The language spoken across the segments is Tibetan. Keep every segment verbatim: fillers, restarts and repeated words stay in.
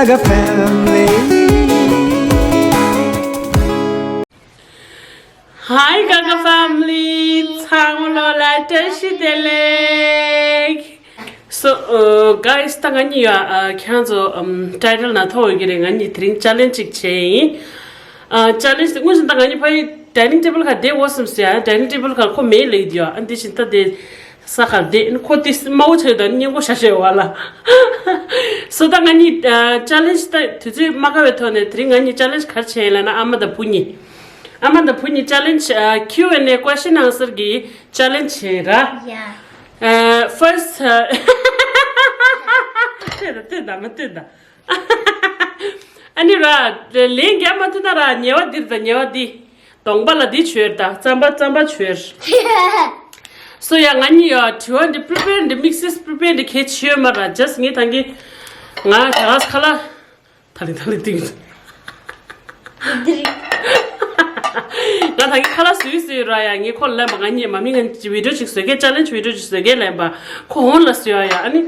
Gaga family. Hi Gaga family. ཚང་མ་ལོ་ལ་བཀྲ་ཤིས་བདེ་ལེགས། So, uh, guys, ད་ང་གཉིས་ཡ་ཁྱེད་ཚོ་ཊའི་ཊལ་ནང་མཐོང་ཡོད་ཀྱི་རེད། ང་གཉིས་དེ་རིང་ཅེ་ལེན་ཇི་ཅིག་བྱས་ཡིན། ཅེ་ལེན་ཇི་དེ་དངོས་སུ་ད་ང་གཉིས་ཕ་ཡི་ཌའི་ནིང་ཊེ་བལ་ཁ་བསྡད་འོ་བསམ་སོང་ཡ། ཌའི་ནིང་ཊེ་བལ་ཁ་ཁོ་མེད་ལེགས་དུས་ཡ། ཨ་འདི་བཞིན་ད་དེ་ས་ཁར་བསྡད་ཁོ་དེ་དམའ་བོ་ཆགས་ཡོད། ད་སྙིང་པོ་ཤ་ཤ་ཡོད་བ་ལ། སོ་ད་ང་གཉིས་ཅེ་ལེན་ཇི་ད་དུས་ཚོད་མ་ཁ་བའི་ཐོག་ནས་དེ་རིང་ང་གཉིས་ཅེ་ལེན་ཇི་ག་རེ་བྱས་ཡིན་ལབ་ན། ཨ་མ་དང་བུ་གཉིས་ཨ་མ་དང་བུ་གཉིས་ཅེ་ལེན་ཇི་ཨ་Q and A, question answer གི་ཅེ་ལེན་ཇི་བྱས་ར། Yeah. Uh, first, uh, ལྟོས་དང་ལྟོས་དང་མ་ལྟོས་དང་། ཨ་ནི་ར། ལན་རྒྱག་མ་ཐུབ་ན་ར་ཉེས་པ་འདིར་དང་ཉེས་པ་འདི། གདོང་པ་ལ་འདི་བྱོས་དང་རྩམ་པ་རྩམ་པ་བྱོས། སོ་ཡ་ང་གཉིས་ཡ་དྲི་བ་འདི་པི་རི་པེར་འདི་དམིགས་བསལ་པི་རི་པེར་འདི་གལ་ཆེ་ཡོད་མ་ར། ཇ་སི་ངས་ད་གིན་ང་ད་ག་ཁ་ལག་ད་ལི་ད་ལི་ཏིང་། ང་ད་གིན་ཁ་ལག་བཟོས་བཟོས་ར་ཡ། ངས་ཁོ་ལ་ལན་པ། ང་གཉིས་མ་མི་ང་བི་ཌི་ཡོ་ཅིག་བཟོ་གས། ཅེ་ལེན་ཇི་བི་ཌི་ཡོ་ཅིག་བཟོ་གས་ལན་པ། ཁོ་འོང་ལ་བཟོས་ཡ། ཨ་ནི་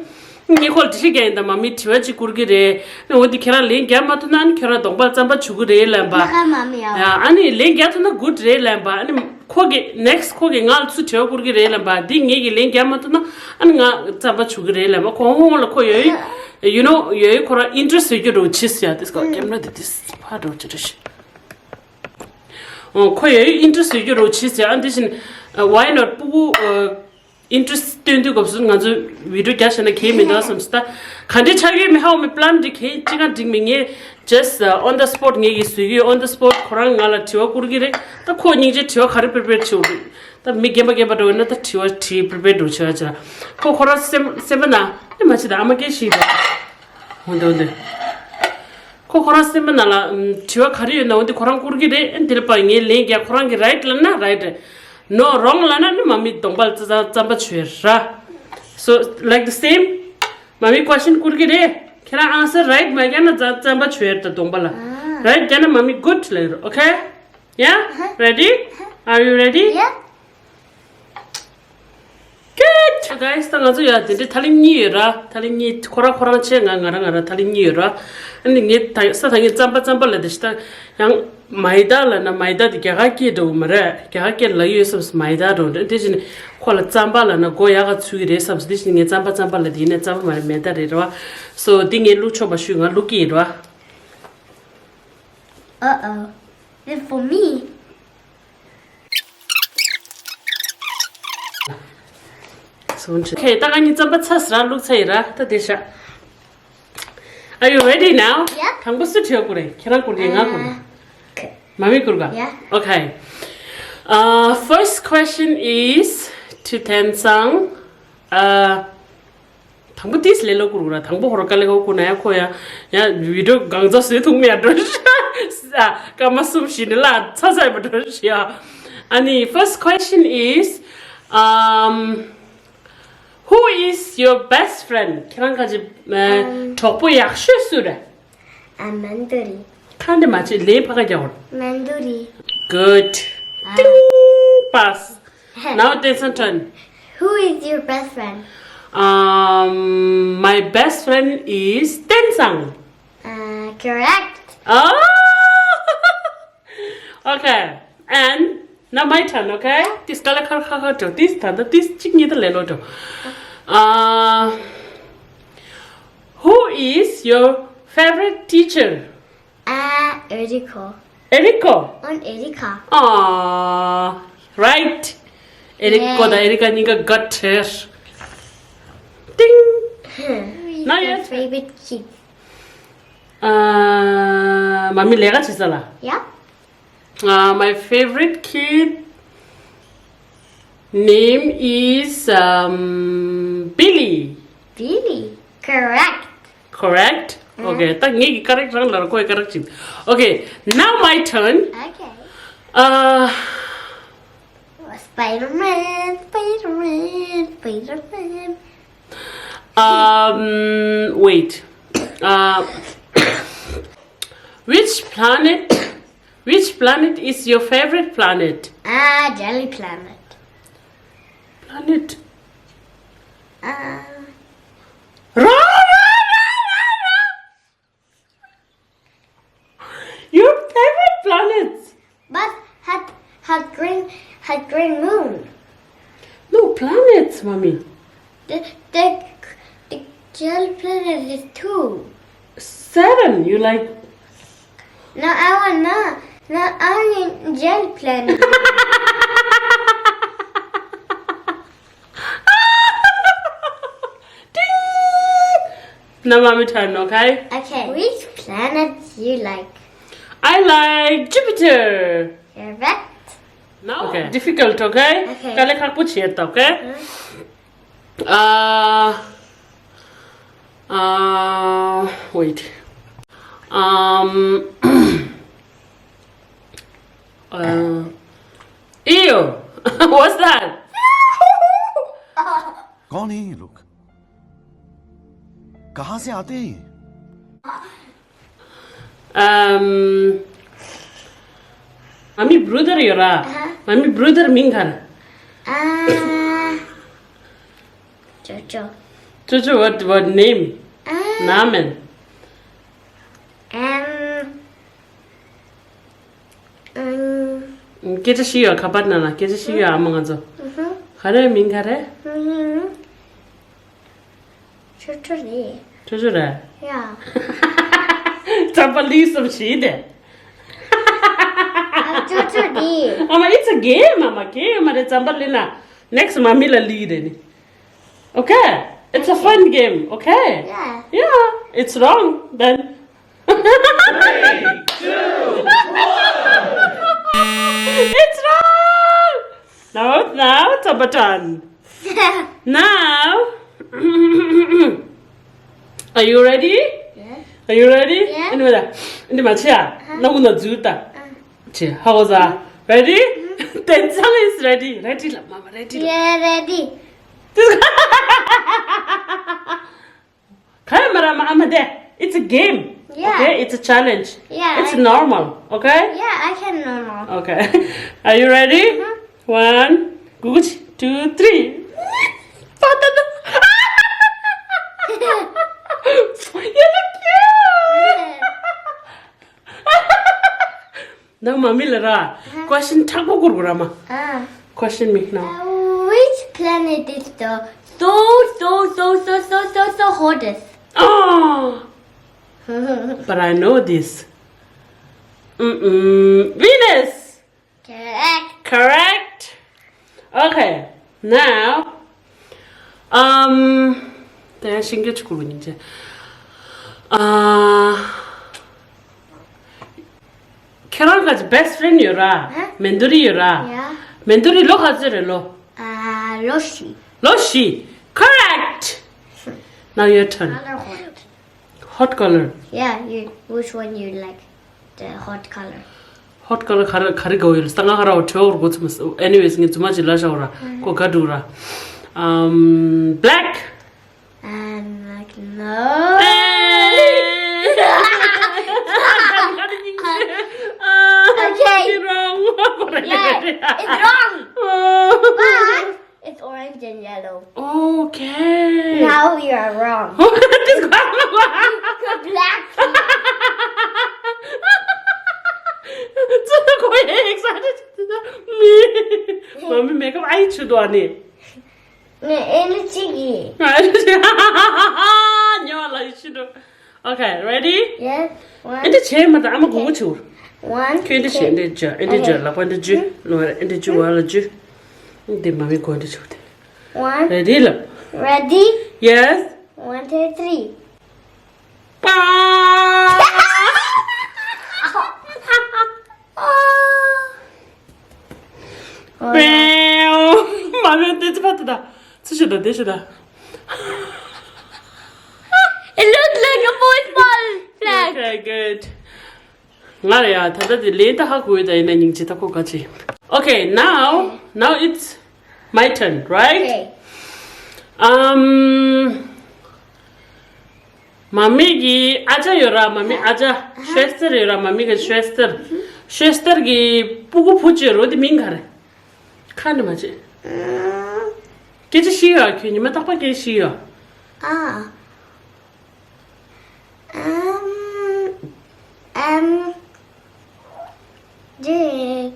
ངས་ཁོ་ལ་འགྲེལ་བཤད་རྒྱག་ཡིན་ད། མ་མི་དྲི་བ་ཅིག་བསྐུར་གི་རེད། ཨ་ནི་འོ་འདི་ཁྱེད་རང་ལན་རྒྱག་མ་ཐུབ་ན་ཨ་ནི་ཁྱེད་རང་གདོང་པ་རྩམ་པ་བྱུག་གི་རེད་ལན་པ། ཨ་ནི་ལན་རྒྱག་ཐུབ་ན་གུཌ་རེད་ལན་པ། ཨ་ནི་ཁོ་གི་ནེག་སི་ཊི་ཁོ་གི་ང་ལ་སུ་དྲི་བ་བསྐུར་གི་རེད་ལན་པ། འདི་ངས་གི་ལན་རྒྱག་མ་ཐུབ་ན་ཨ་ནི་ང་རྩམ་པ་བྱུག་གི་རེད་ལན་པ། ཁོ་འོང་ལ་ཁོ་ཡོད། ཡུ་ནོ་ཡོད་ཁོ་རང་ཨིན་ཊི་རེ་སི་ཊི་ཡོད་རྒྱུ་རོ་ཆིས་ཡ། དེ་སྐོར་ཀེམ་ར་དེ་དེ་ཕ་རོ་ཅི་རེ་ཤི། ཁོ་ཡོད་ཨིན་ཊི་རེ་སི་ཊི་ཡོད་རྒྱུ་རོ་ཆིས་ཡ། ཨ་འདི་བཞིན་ཝའི་ནོ་ཊི་ཕྲུ་གུ་ཨིན་ཊི་རེ་སི་ཊི་སྟོན་དུས་སྐབས་སུ་ང་ཚོ་བི་ཌི་ཡོ་རྒྱག་བྱས་ན་ཁེལ་མི་འདུག་བསམ་སོང་། ད་ག་འདྲའི་ཆགས་ཡོད་མེད་ཧ་གོ་མེད། པི་ལན་འདི་ཁེལ་ཅི་གང་འགྲིག་མེད། ངས་ཇ་སི་ཊི་ཨོན་ད་སི་པོ་ཊི་ངས་ཀྱིས་བཟོས་ཀྱི་ཡོད། ཨོན་ད་སི་པོ་ཊི་ཁོ་རང་ང་ལ་དྲི་བ་བསྐུར་གྱི་རེད། ད་ཁོ་སྙིང་རྗེ་དྲི་བ་ག་རེ་པི་རི་པེར་བྱེད་འོ་འདུག་ད་མི་རྒན་པ་རྒན་པ་འདྲ་བོ་ཡིན་ན་ད་དྲི་བ་དྲིས་པི་རི་པེར་འགྲོ་བྱེད་བ་བྱེད། ཁོ་ཁོ་རང་སེམས་སེམས་པ་ན་ཨེ་མ་བྱེད་ད་ཨ་མ་སྐད་ཤེས་པ། འོ་འདུག་འདུག་ཁོ་ཁོ་རང་སེམས་པ་ནང་ལ་ཨམ་དྲི་བ་ག་རེ་ཡོད་ན་འོ་འདི་ཁོ་རང་བསྐུར་གྱི་རེད། ཨ་འདིར་པ་ངས་ལན་རྒྱག་ཁོ་རང་གི་རའིཊ་ལབ་ན་རའིཊ་རེད། ནོ་རོང་ལབ་ན་ནི་མ་མི་གདོང་པ་རྩ་རྩམ་པ་བྱོས་ར། So like the same. མ་མི་ཀོ་ཤན་བསྐུར་གྱི་རེད། ཁྱེད་རང་ཨན་སར་རའིཊ་མ་རྒྱག་ན་རྩ་རྩམ་པ་བྱོས་ར། ད་གདོང་པ་ལ་རའིཊ་རྒྱག་ན་མ་མི་གུཌ་ལབ་ར། Okay? Yeah? Ready? Are you ready? Yeah. Good! Guys, ད་ང་ཚོ་ཡ་དེ་འདྲའི་ཐ་ལི་གཉིས་ཡོད་ར། ཐ་ལི་གཉིས་ཁོ་ར་ཁོ་རང་བྱས། ང་ང་ར་ང་ར་ཐ་ལི་གཉིས་ཡོད་ར། ཨ་ནི་ངས་ད་ས་ད་ངས་རྩམ་པ་རྩམ་པ་ལབ་དེ་ཤི་ད་ཡང་མའི་ད་ལབ་ན་མའི་ད་དེ་རྒྱ་གར་སྐད་འདྲ་བོ་མ་རེད། རྒྱ་གར་སྐད་ལབ་ཡོད་བསམ་སོང་། མའི་ད་འདྲ་བོ་འདྲ། དེ་བཞིན་ཁོ་ལ་རྩམ་པ་ལབ་ན་མགོ་ཡག་ག་ཚུགས་ཀྱི་རེད་བསམ་སོང་། དེ་བཞིན་ངས་རྩམ་པ་རྩམ་པ་ལབ་དེ་ཡིན་ནའི་རྩམ་པ་མ་རེད། མའི་ད་རེད་ར་བ། So དེ་ངས་བླུག་ཆོག་པ་ཞུས། ང་བླུག་གི་ཡིན་ར་བ། Uh-oh. This for me. Okay, ད་ང་གཉིས་རྩམ་པ་ཚ་ཟེར་ར་བླུགས་ཚར་ཡིན་ར། ད་དེ་ཤ། Are you ready now? Yeah. དང་པོ་སུ་དྲི་བ་བསྐུར་རེད། ཁྱེད་རང་བསྐུར་གྱི་ང་བསྐུར་གྱི། མ་མི་བསྐུར་ག Yeah. Okay. Uh, first question is to Tensang. Uh, དང་པོ་ཏིས་ལེ་ལོ་ཀུར་ཀུར་ར། དང་པོ་ཧོར་ཀ་ལེ་ཀོ་ཀུ་ན་ཡ་ཁོ་ཡ་ཡ་བི་ཌི་ཡོ་གང་ཚ་སུས་ཐུག་མེད་འགྲོ་ཤ། ཨ་ཀ་མ་གསུམ་བཞི་ནི་ལ་ཚ་ཚ་ཡ་མ་འགྲོ་ཤ་ཡ། ཨ་ནི་first question is, um, who is your best friend? ཁྱེད་རང་ག་ཅི་གྲོགས་པོ་ཡག་ཤོས་སུ་རེད། ཨ་མན་དུ་རི། ཁ་འདི་མ་བྱེད་ལས་ཕ་ག་རྒྱག་འོར། མན་དུ་རི། Good. ཨ། Ding! Pass. Now Tensan turn. Who is your best friend? Um, my best friend is Tensang. Uh, correct. Oh! Okay. And now my turn, okay? This color car car car this tada this chick ni the lelo to. Uh, who is your favorite teacher? Ah, Eriko. Eriko? On Erika. Ah, right. Eriko da Erika ni ga gut hair. Ding. Now your favorite kid. Ah, mami lega chisala. Yeah. Uh, my favorite kid name is, um, Billy. Billy. Correct. Correct? Okay. ད་ངེད་ཀྱི་correct རང་ལ་ཁོའི་correct ཅིག Okay. Now my turn. Okay. Uh, Spider-Man, Spider-Man, Spider-Man. Um, wait. Uh, which planet, which planet is your favorite planet? Ah, Jelly Planet. Planet. Ah. Wrong, wrong, wrong, wrong, wrong. Planets. But had had green had green moon. No, planets, mommy. The the the gel planet is two. Seven, you like? No, I want not. No, I want gel planet. Ding! Now mommy turn, okay? Okay. Which planet you like? I like Jupiter. Correct. Now, okay. Difficult, okay? Okay. Kale khakpu chier, okay? Uh, uh, wait. Um, uh, ew, what's that? कौन है ये लोग? कहाँ से आते हैं ये? Um, mommy brother ཡོད་ར། ཨ་ཧ། Mommy brother མིང་ག་རེ། ཨ། ཅོ་ཅོ། ཅོ་ཅོ། What, what name? ཨ། Namen. ཨམ། ཨམ། སྐད་ཆ་ཤེས་ཡོད། ཁ་པར་ནང་ལ་སྐད་ཆ་ཤེས་ཡོད། ཨ་མ་ང་ཚོ། ཨུ་ཧུ། ག་རེ་མིང་ག་རེ། ཨུ་ཧུ། ཅོ་ཅོ་རེད། ཅོ་ཅོ་རེད། ཡ། རྩམ་པ་ལི་སུམ་ཞིག་དེ། ཨ་ཅོ་ཅོ་རེད། ཨ་མ། It's a game. ཨ་མ། གལ་ཡོད་མ་རེད། རྩམ་པ་ལི་ན་next mommy ལ་ལི་རེད་ནི། Okay? It's a fun game, okay? Yeah. Yeah, it's wrong then. Three, two, one. It's wrong. Now, now, Tabaton. Now, are you ready? Yes. Are you ready? Yes. Anyway, in the match, yeah. Uh-huh. Now, we're not do that. Uh. Che, how was that? Ready? Tensang is ready. Ready, la, mama, ready. Yeah, ready. Kaya mara ma amade. It's a game. Yeah. Okay, it's a challenge. Yeah, it's I normal. Okay. Yeah, I can normal. Okay. Are you ready? Mm-hmm. One, good, two, three. You look cute. Yeah. ནང་མ་མི་ལ་ར། Question མཁྲེགས་པོ་བསྐུར་དགོས་ར་མ། ཨ། Question མི་ནང་། Uh, which planet is the so, so, so, so, so, so, so hottest? Oh! But I know this. Mm-mm. Venus! Correct. Correct. Okay. Now, um, ད་ཡང་ཤིང་སྐད་ཆུ་ཁུར་བ་ཉིན་བྱེད། ཨ། ཁྱེད་རང་ག་ཅི་best friend ཡོད་ར། ཧ། མེན་ཏུ་རི་ཡོད་ར། ཡ། མེན་ཏུ་རི་ལོ་ག་ཚོད་རེད་ལོ། ཨ། ལོ་བཞི། ལོ་བཞི། Correct. Now your turn. Color hot. Hot color. Yeah, you, which one you like? The hot color. Hot color ག་རེ་ག་རེ་དགའ་བོ་ཡོད་ལ་ས་ང་ཧ་ར་བ་ཁྲེ་འོར་གོ་ཚུ་མ། Anyways ངས་རྫུན་མ་ཅིག་ལ་ཤ་བ་ར་ཁོ་ག་འགྲུ་ར། Um, black. Um, like, no. Okay. Wrong. Yeah, it's wrong. But it's orange and yellow. Okay. Now you are wrong. You're black. Mommy makeup eye chudo ani. ངས་ཨེ་ནི་གཅིག་ཡིན། ཉོ་ལ་ཡི་ཤི་འགྲོ། Okay, ready? Yes. One. ཨེ་འདི་བྱས་མ་ད་ཨ་མ་གུང་གུ་ཆུ། One. ཁྱོད་འདི་བྱས་འདི་བྱས་ཨེ་འདི་བྱས་ལག་པ་འདི་བྱས། ལོ་ཨེ་འདི་བྱས་བ་ལ་བྱས། འདི་མ་མི་གོ་འདི་ཆུ་དེ། One. Ready ལབ། Ready? Yes. One, two, three. པ། མ་མེད་དེ་ཚོ་ཕ་ད་ད། ཚུ་ཤི་ད་དེ་ཤི་ད། It looks like a football flag. Okay, good. ང་ལ་ཡ་ད་ད་དེ་ལེན་ད་ཧ་གོ་ཡོད་ད་ཡིན་ན་སྙིང་རྗེ་ད་ཁོ་ག་ཅི། Okay, now, now it's my turn, right? Okay. Um, མ་མི་གི་ཨ་ཅག་ཡོད་ར། མ་མི་ཨ་ཅག་ཤོས་ཏར་ཡོད་ར། མ་མི་གི་ཤོས་ཏར། ཤོས་ཏར་གི་སྤུ་གུ་བུ་ཅིག་ཡོད་རོ། དེ་མིང་ག་རེ། ཁ་ནས་མ་བྱེད། སྐད་ཆ་ཤི་ཡོད། ཁྱོད་ཉི་མ་རྟག་པར་སྐད་ཤི་ཡོད། ཨ། ཨམ། ཨམ། འགྲིག་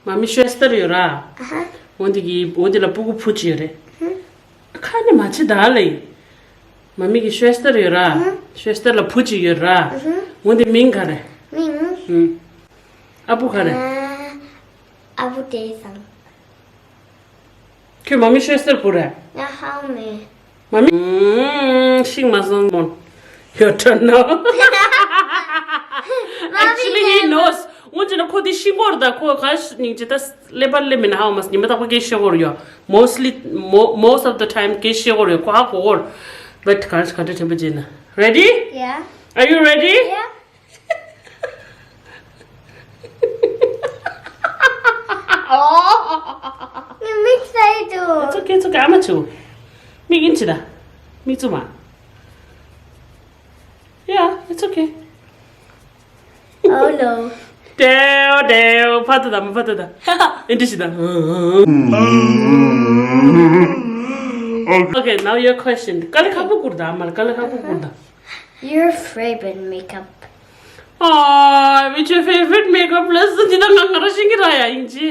མ་མི་ཤོད་སྟེར་ཡོད་ར། ཨ་ཧ། འོ་འདི་གི་འོ་འདི་ལ་སྤུ་གུ་བུ་གཅིག་ཡོད་རེད། ཧུམ། ཁ་ནས་མ་བྱེད་ད་ལེ། མ་མི་གི་ཤོད་སྟེར་ཡོད་ར། ཧུམ། ཤོད་སྟེར་ལ་བུ་གཅིག་ཡོད་ར། ཧུམ། འོ་འདི་མིང་ག་རེ། མིང་། ཧུམ། ཨ་བུ་ག་རེ། ཨ་ཨ་བུ་བདེ་བཟང་། ཁྱོད་མ་མི་ཤོད་སྟེར་བུ་རེད། ང་ཧ་མེད། མ་མི། ཤིང་མ་སོང་མོན། Your turn now. Actually, he knows. འོན་ཀྱང་ཁོ་དེ་ཤིང་སྐོར་དང་ཁོ་ག་ནིང་ཅི་ད་ཀླད་པ་ཀླད་མེད་ན་ཧ་མ་སི་ཉི་མ་དག་པ་སྐད་ཤེས་སྐོར་ཡོད། Mostly, mo- most of the time སྐད་ཤེས་སྐོར་ཡོད། ཁོ་ཧ་གོ་སྐོར། But ག་ག་འདྲ་དྲན་པ་བརྗེད་ན། Ready? Yeah. Are you ready? Yeah. Oh. You mix it too. It's okay, it's okay. I'm a chew. མིག་ཡིན་ཅི་ད། མིག་བཙུམ་མ། Yeah, it's okay. Oh no. དེའོ་དེའོ་ཕ་ཏུ་དང་མ་ཕ་ཏུ་དང་། ཨེ་འདྲི་ཞིག་དང་། Okay, now your question. དཀའ་ལས་ཁག་པོ་བསྐུར་དང་མར་དཀའ་ལས་ཁག་པོ་བསྐུར་དང་། Your favorite makeup? Ah, which your favorite makeup ལ་སུ་ཅི་ད་ང་ང་ར་ཤིང་གི་ར་ཡ་ཡིན་ཅི།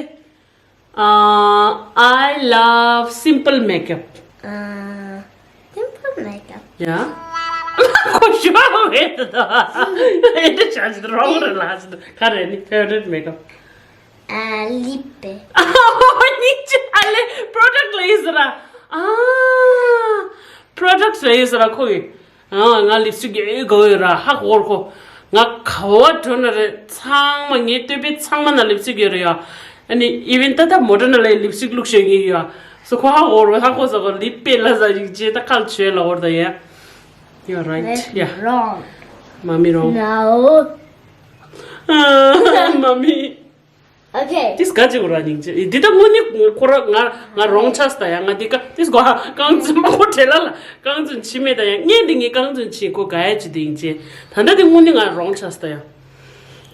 Uh, I love simple makeup. Uh, simple makeup. Yeah. ཁོ་ཤོར་བས་ད། ཨེ་འདྲ་བྱ་ཞིག་རོང་རེ་ལ་ཞིག་ག་རེ་ནི་favorite makeup. Uh, lip. ཨ་ནི་ཅི་ཨ་ལེ་product ལ་ཡིན་ཟེར་ར། ཨ་product ལ་ཡིན་ཟེར་ར་ཁོ་ཡིན། ཨ་ང་ལིབ་སི་ཊིག་ཡོད་དགོས་ཡོད་ར་ཧ་གོ་གོ། ང་ག་བ་འགྲོ་ན་རེད་ཚང་མ་ངའི་སྟོད་པའི་ཚང་མ་ན་ལིབ་སི་ཊིག་ཡོད་རེད་ཡ། ཨ་ནི་even ད་ལྟ་མོ་ཊ་ན་ལ་ལིབ་སི་ཊིག་བླུགས་ཤེས་ཀྱི་ཡོད་ཡ། སོ་ཁོ་ཧ་གོ་རོ་ཧ་གོ་ས་གོ་ལིབ་པེ་ལ་ཟ་ཡིག་ཅེ་ད་ཁལ་ཆོས་ལ་འོར་ད་ཡ། You're right. That's yeah. Wrong. མ་མི་རོང་། No. མ་མི། Okay. ཏིས་ག་ཅིག་ར་ཉིང་ཅི། འདི་ད་དངོས་གནས་ཁོ་ར་ང་ང་རོང་ཆས་ད་ཡ། ང་འདི་ཀ་ཏིས་གོ་ཧ་རྐང་འཛིན་མ་ཁོ་བྲེལ་ལ་ལ་རྐང་འཛིན་ཕྱི་མེད་ད་ཡ། ངས་འདི་ངའི་རྐང་འཛིན་ཕྱི་ཁོ་ག་ཡ་ཅི་དེ་ཡིན་ཅི། ད་ལྟ་དེ་དངོས་གནས་ང་རོང་ཆས་ད་ཡ།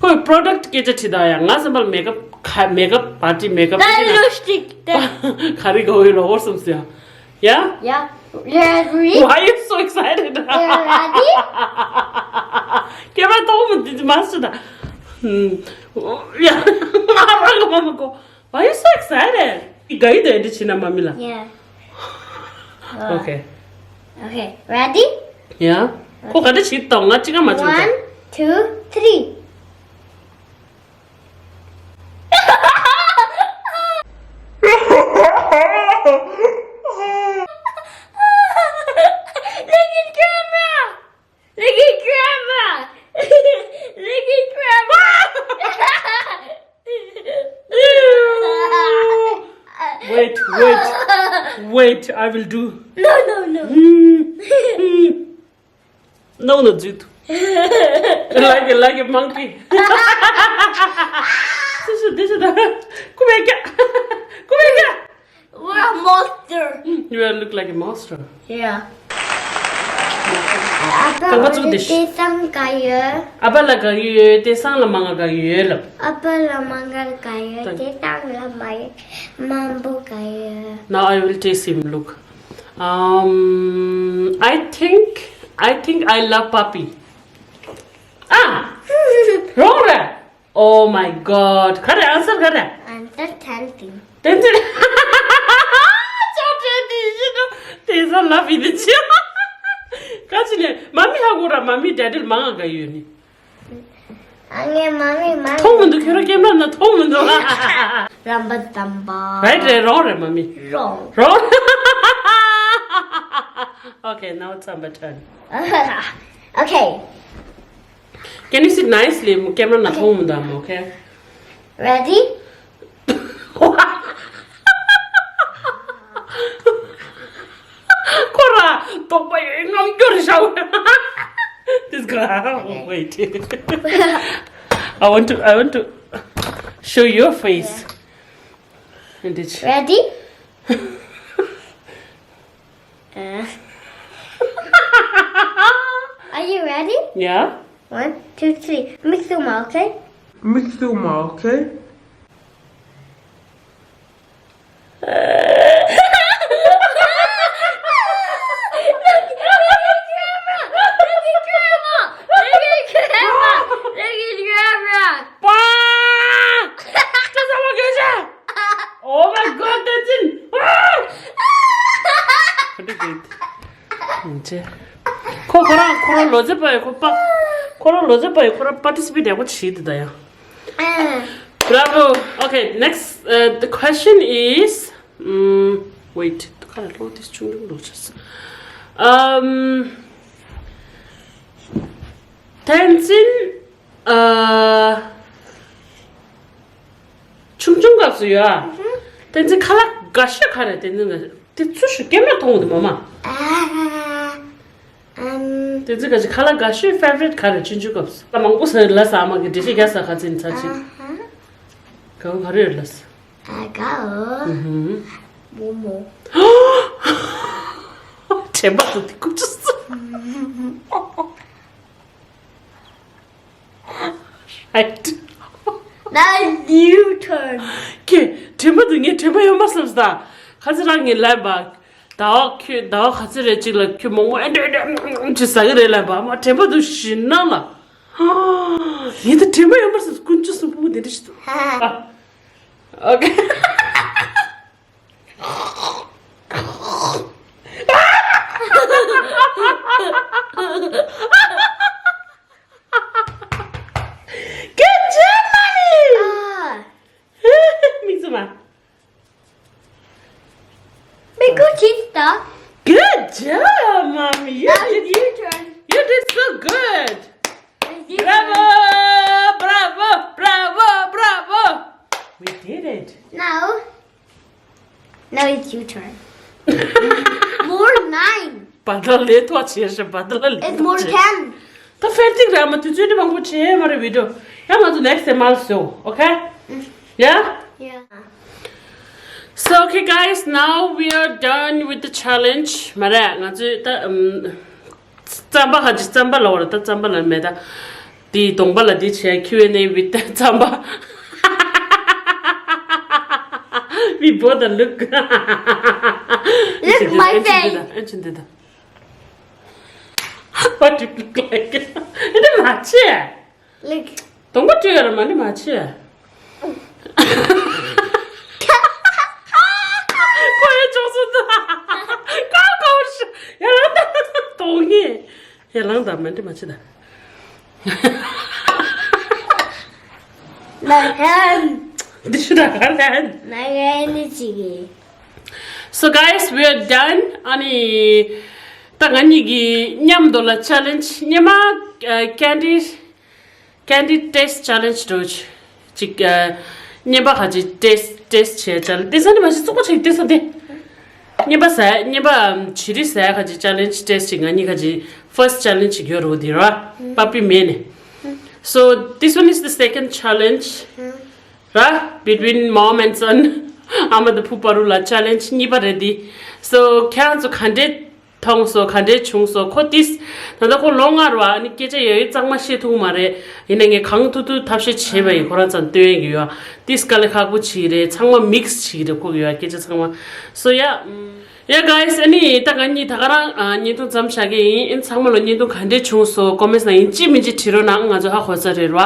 ཁོས་product སྐད་ཆ་དྲི་ད་ཡ། ང་བསམ་པར་makeup ག་makeup party makeup ད་ལིབ་སི་ཊིག་ད། ག་རེ་གོ་ཡོད་ལ་འོར་སོང་ཟེར་ཡ། Yeah? Yeah. Ready? Why are you so excited? Ready? ཀེ་མ་ར་ཐོག་མ་འདི་མ་སུ་ད། ཡ། ང་རང་གི་མ་མ་གོ། Why are you so excited? ཡི་ག་ཡི་དེ་འདི་ཕྱི་ན་མ་མི་ལ། Yeah. Okay. Okay. Ready? Yeah. ཁོ་ག་འདྲ་ཞིག་དང་ང་ཅི་ག་མ་བྱུང་ད། One, two, three. Look at grandma! Look at grandma! Look at grandma! Wait, wait, wait, I will do. No, no, no. No, no, dude. Like a, like a monkey. This is, this is the. Come here, come here. We're a monster. You will look like a monster. Yeah. ཨ་ཕ་ལ་དེ་སང་ག་ཡོད། ཨ་ཕ་ལ་ག་ཡོད། དེ་སང་ལ་མང་ང་ག་ཡོད་ལབ། ཨ་ཕ་ལ་མང་ང་ག་ཡོད། དེ་སང་ལ་མ་ཡོད། མང་པོ་ག་ཡོད། Now I will taste him. Look. Um, I think, I think I love puppy. Ah! རོང་རེད། Oh my god. ག་རེ་answer ག་རེ། Answer ten thing. Ten thing. ཅོ་ཅོ་དེ་ཤི་ནོ། དེ་ས་ལ་བི་དེ་ཅི། ག་ཅི་ནས་མ་མི་ཧ་གོ་ར། མ་མི་daddy མང་ང་ག་ཡོད་ནི། ཨ་ངའི་མ་མི་མ་མཐོང་མི་འདུག་ཁྱོད་རང་ཀེམ་ར་ན་མཐོང་མི་འདུག་རམ་པ་དམ་པ། Right, right, རོང་རེད་མ་མི། རོང་། རོང་། Okay, now it's Amber turn. Okay. Can you sit nicely? ཀེམ་ར་ན་མཐོང་མི་འདུག okay? Ready? ཁོ་ར་དོགས་པ་ཡོད་ངམ་སྐྱོར་ཤའོ། This guy, wait. I want to, I want to show your face. And it's Ready? Uh. Are you ready? Yeah. One, two, three. Mix them all, okay? Mix them all, okay? ཅེ། ཁོ་ཁོ་རང་ཁོ་རང་ལོ་ཙཱ་པ་ཡི་ཁོ་པ། ཁོ་རང་ལོ་ཙཱ་པ་ཡི་ཁོ་རང་participate ཡག་པོ་བྱེད་འདུག་ད་ཡང་། Bravo. Okay, next, uh, the question is, um, wait, ཁ་ལ་ལོ་དེ་ཆུང་ཆུང་ལོ་ཆགས། Um, བསྟན་འཛིན། ཨ། ཆུང་ཆུང་སྐབས་སུ་ཡོད་ཨ། བསྟན་འཛིན་ཁ་ལག་དགའ་ཤོས་ག་རེ། བསྟན་འཛིན་དགའ་ཤོས་དེ་ཚུ་ཞུ་སྐེམ་ལ་མཐོང་འདུག་མ་མ། ཨམ། བསྟན་འཛིན་དགའ་ཤོས་ཁ་ལག་དགའ་ཤོས་favorite ག་རེ། ཆུང་ཆུང་སྐབས་སུ་ད་མང་པོ་ཟེར་ལ་ས་མ་གི་འགྲེལ་བཤད་རྒྱག་ས་ག་ཚིན་ཚ་ཅིག་ཨ་ཧ། ག་བོ་ག་རེ་ཡོད་ལ་ས། ཨ་གའོ། ཨུ་ཧུམ། མོ་མོ། དྲན་པ་དུ་དེ་ཀུ་ཅུ་སུ། Right. Now you turn. ཁྱེད་དྲན་པ་འདུག་ངས་དྲན་པ་ཡོད་མ་བསམ་སྟ། ཁ་ཚེ་རང་ངས་ལན་པ། ཟླ་བ་ཁྱོད་ཟླ་བ་ག་ཚོད་རེད་ཅིག་ལ་ཁྱོད་མོག་མོག་ཨེ་འདྲ་ཨེ་འདྲ་ཅིག་ཟ་གི་རེད་ལན་པ། མ་དྲན་པ་འདུག་ཞིན་ན་ལ། ངས་ད་དྲན་པ་ཡོད་མ་བསམ། ཀུན་སྤྱོད་གསུམ་པོ་དེ་འདྲ་ཞིག་འདུག Okay. Good job, mommy. ཨ། མིག་བཙུམ་མ། མིག་ཁུ་ཅིག་ལྟ། Good job, mommy. You Now did, it's your turn. You did so good. It's your Bravo, turn. Bravo, bravo, bravo. We did it. Now. Now it's your turn. More nine. བ་ད་ལ་ལས་ཐོག་བྱས་ཤག་བ་ད་ལ་ལས་It's ཐོག་more བྱས། ten. ད་ཕེར་ཏིག་ར་མ་དུས་ཚོད་འདི་མང་པོ་བྱས་མ་རེད་video། ཡང་ང་ཚོ་next time ཨ་ལ་སོ། Okay? Yeah? Yeah. So, okay, guys, now we are done with the challenge. མ་རེད། ང་ཚོས་ད་ཨམ། རྩམ་པ་ཧ་ཅི་རྩམ་པ་ལ་བར་ད་རྩམ་པ་ལ་མེད་ད། དེའི་གདོང་པ་ལ་དེ་བྱས་Q and A with རྩམ་པ། We both are look. Look my face. ཨེ་ཅི་འདི་ད། What do you look like? འདི་མ་བྱེད། Look. གདོང་པ་བཀྲུས་ཡ་ལ་མ་ནི་མ་བྱེད། ཁོ་ཡ་ཅོག་སུ་ད། ཀའོ་ཀའོ་ཤི། ཡ་ལང་ད། གདོང་ངེ། ཡ་ལང་ད་མ་འདི་མ་བྱེད་ད། ན་ཧན། འདི་ཤི་ད་ག་ལན། ན་ཧན་ནི་ཅི་གི། So guys, we are done. ཨ་ནི་ད་ང་གཉིས་ཀྱིས་མཉམ་དུ་ལ་challenge སྔོན་མ་candy candy taste challenge འགྲོ་ཅིག་སྔོན་པ་ཁ་ཅིག་taste taste བྱས་challenge དེ་ས་ནི་མ་ཤི་བཙོག་པ་ཆེ་དེ་ས་དེ། སྔོན་པ་ཟ་སྔོན་པ་བྱི་རི་ཟ་ཁ་ཅིག་challenge taste ཅིག་ང་གཉིས་ཁ་ཅིག་first challenge ཅིག་ཡོད་རུ་དེ་ར་པ་པི་མེ་ནི། So this one is the second challenge. ར། Between mom and son. ཨ་མ་དང་བུ་བར་ལ་challenge གཉིས་པ་རེད་དེ། So ཁྱེད་རང་ཚོ་ག་འདྲས་མཐོང་སོང་ག་འདྲས་བྱུང་སོང་ཁོ་ཏིས། ད་ལྟ་ཁོ་ལོ་ལྔ་རུ་ཨ་ནི་སྐད་ཆ་ཡོད་ཡོད་གཙང་མ་བཤད་ཐུབ་མ་རེད། ཡིན་ན་ངས་གང་ཐུབ་ཐུབ་ཐབས་ཤེས་བྱས་པ་ཡིན། ཁོ་རང་ཚང་སྟོན་གི་ཡོད། ཏིས་དཀའ་ལས་ཁག་པོ་བྱེད་རེད། ཚང་མ་mix བྱེད་རེད་ཁོ་གི་ཡོད་སྐད་ཆ་ཚང་མ། So yeah. Yeah guys, ཨ་ནི་ད་ང་གཉིས་ད་ག་རང་ཨ་བརྙན་ཐུང་མཚམས་བཞག་གི་ཡིན། ཨིན་ཚང་མ་ལ་བརྙན་ཐུང་ག་འདྲས་བྱུང་སོང་comments ནང་ཡིན་གཅིག་མིན་གཅིག་བྲིས་རོགས་གནང་། ང་ཚོ་ཧ་གོ་ས་རེད་ར།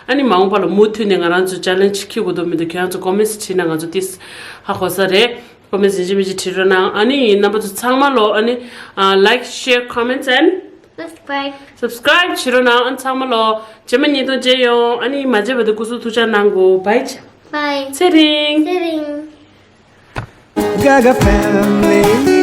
ཨ་ནི་མ་འོངས་པ་ལ་མུ་མཐུད་ནས་ང་རང་ཚོ་challenge འཁྱེར་དགོས་འདུག་མི་འདུག་ཁྱེད་རང་ཚོ་comments བྲིས་ན་ང་ཚོ་ཏིས་ཧ་གོ་ས་རེད། comments ཡིན་གཅིག་མིན་གཅིག་བྲིས་རོགས་གནང་། ཨ་ནི་རྣམ་པ་ཚོ་ཚང་མ་ལ་ཨ་ནི་ཨ་like, share, comments and Subscribe. Subscribe བྱེད་རོགས་གནང་། ཨ་ཚང་མ་ལ་རྗེས་མ་བརྙན་ཐུང་མཇལ་ཡོང་། ཨ་ནི་མ་མཇལ་བ་དེ་སྐུ་གཟུགས་ཐུགས་ཅག་གནང་དགོས། Bye. Bye. ཚེ་རིང་། ཚེ་རིང་། Gaga family.